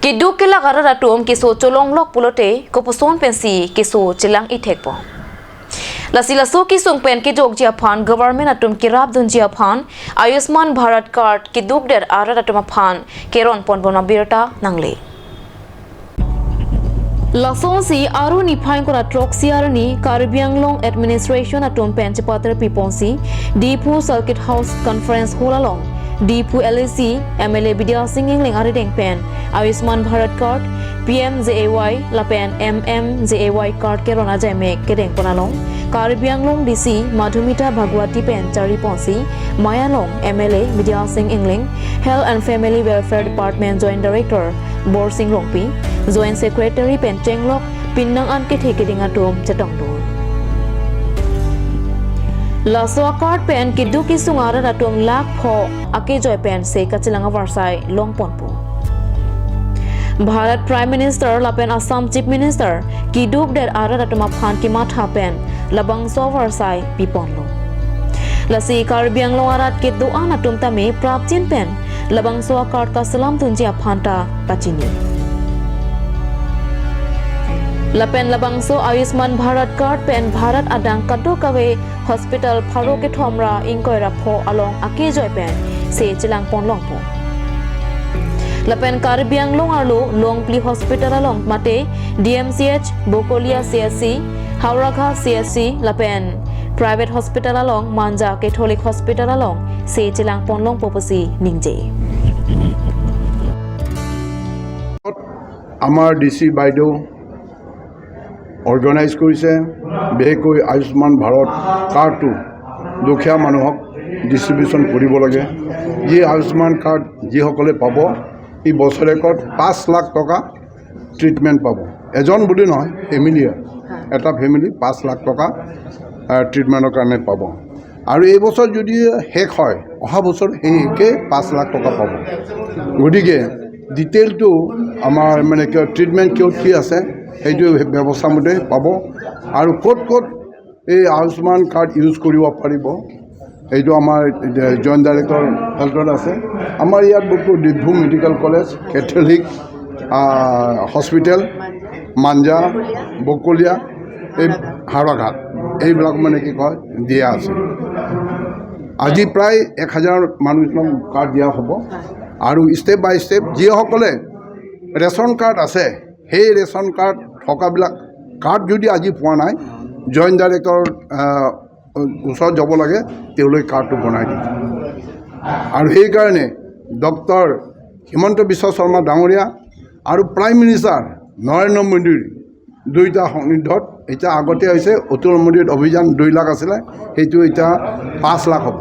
Ki duk ki lak arat atum ki so cholong lok pulote ko puson pen si ki so chilang i thek po. Lasi laso ki sung pen ki jok jia phan government atum ki rap dun jia phan Ayushman Bharat card ki duk der arat atum phan keron pon bona birta nangle. Lason si aru ni phain kora trok si aru ni Karbi Anglong administration atum pen chipatar piponsi Diphu Circuit House Conference Hall along Diphu LAC MLA Bidya Singh Engleng arideng pen Ayushman Bharat card PMJAY lapen MMJAY card ke rona jai mek kedeng ponalong Karbi Anglong DC Madhumita Bhagwati pen chari ponsi Mayalong MLA Bidya Singh Engleng Health and Family Welfare Department Joint Director Bor Singh Rongpi Joint Secretary pen Chenglok Pinnang an ke thekeding atum chatong do Laswa card pen kidu ki sungara atum lakh pho ake joy pen se kachilanga varsai long ponpo Bharat Prime Minister lapen Assam Chief Minister kiduk der arat atuma phan ki matha pen labang so varsai pipon lo lasi Karbi Anglong arat kidu an atum tame prapchin pen labang so card ka salam tunji aphanta tachini Lapen labangso Ayushman Bharat card pen Bharat adang kadu kawe hospital pharo ke thomra ingkoi rapho along ake joy pen se chilang pon long po Lapen Karbi Anglong arlo Longpli hospital along mate DMCH Bokolia CSC Howraghat CSC Lapen private hospital along Manja Catholic hospital along se chilang pon long poposi ningje. আমাৰ D C বাইদেউ organise কৰিছে, বিশেষকৈ আয়ুষ্মান ভাৰত কাৰ্ডটো দুখীয়া মানুহক distribution কৰিব লাগে। যি আয়ুষ্মান কাৰ্ড যিসকলে পাব, ই বছৰেকত 5 লাখ টকা ট্ৰিটমেণ্ট পাব। এজন বুলি নহয়, ফেমিলিয়ে, এটা ফেমিলি 5 লাখ টকা ট্ৰিটমেণ্টৰ কাৰণে পাব। আৰু এই বছৰ যদি শেষ হয়, অহা বছৰ সেই একে 5 লাখ টকা পাব। গতিকে ডিটেইলটো আমাৰ মানে কিয় ট্ৰিটমেণ্ট কিয় কি আছে, সেইটো ব্যৱস্থা মতে পাব। আৰু ক'ত ক'ত এই আয়ুষ্মান কাৰ্ড ইউজ কৰিব পাৰিব, এইটো আমাৰ জইণ্ট ডাইৰেক্টৰ হেল্থত আছে। আমাৰ ইয়াত বহুত Diphu medical college, Catholic hospital, Manja, Bokolia, এই হাওৰাঘাট, এইবিলাক মানে কি কয় দিয়া আছে। আজি প্ৰায় 1000 মানুহক কাৰ্ড দিয়া হ'ব। আৰু ষ্টেপ বাই ষ্টেপ যিসকলে ৰেচন কাৰ্ড আছে, সেই ৰেচন কাৰ্ড থকাবিলাক কাৰ্ড যদি আজি পোৱা নাই, জইণ্ট ডাইৰেক্টৰ ওচৰত যাব লাগে, তেওঁলোকে কাৰ্ডটো বনাই দিয়ে। আৰু সেইকাৰণে ডক্টৰ হিমন্ত বিশ্ব শৰ্মা ডাঙৰীয়া আৰু প্ৰাইম মিনিষ্টাৰ নৰেন্দ্ৰ মোদীৰ দুয়োটা সান্নিধ্যত এতিয়া আগতে হৈছে অটল অমৃত অভিযান 2 লাখ আছিলে, সেইটো এতিয়া 5 লাখ হ'ব।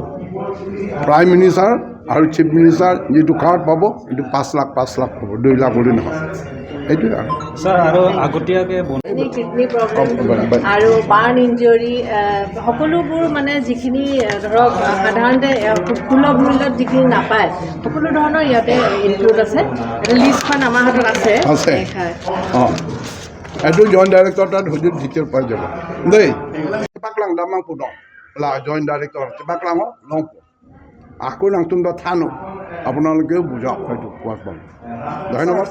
প্ৰাইম মিনিষ্টাৰ আৰু চিফ মিনিষ্টাৰ যিটো কাৰ্ড পাব, এইটো 5 লাখ 5 লাখ পাব, 2 লাখ বুলি নহয়। সেইটোৱে আৰু। ছাৰ, আৰু আগতীয়াকৈ কিডনী প্ৰব্লেম আৰু বাৰ্ণ ইঞ্জৰি, সকলোবোৰ মানে যিখিনি ধৰক সাধাৰণতে সুলভ মূল্যত যিখিনি নাপায়, সকলো ধৰণৰ ইয়াতে ইনক্লুড আছে। এটা লিষ্টখন আমাৰ হাতত আছে। আছে। হয়। অঁ, এইটো জইণ্ট ডাইৰেক্টৰ তাত সুধি ডিটেইল পাই যাব দেই। Baklang damang po dong la joint director baklang long আকৌ নাংতুম বা থানো আপোনালোকেও বুজাওক, হয়তো কোৱাত পাব। ধন্যবাদ।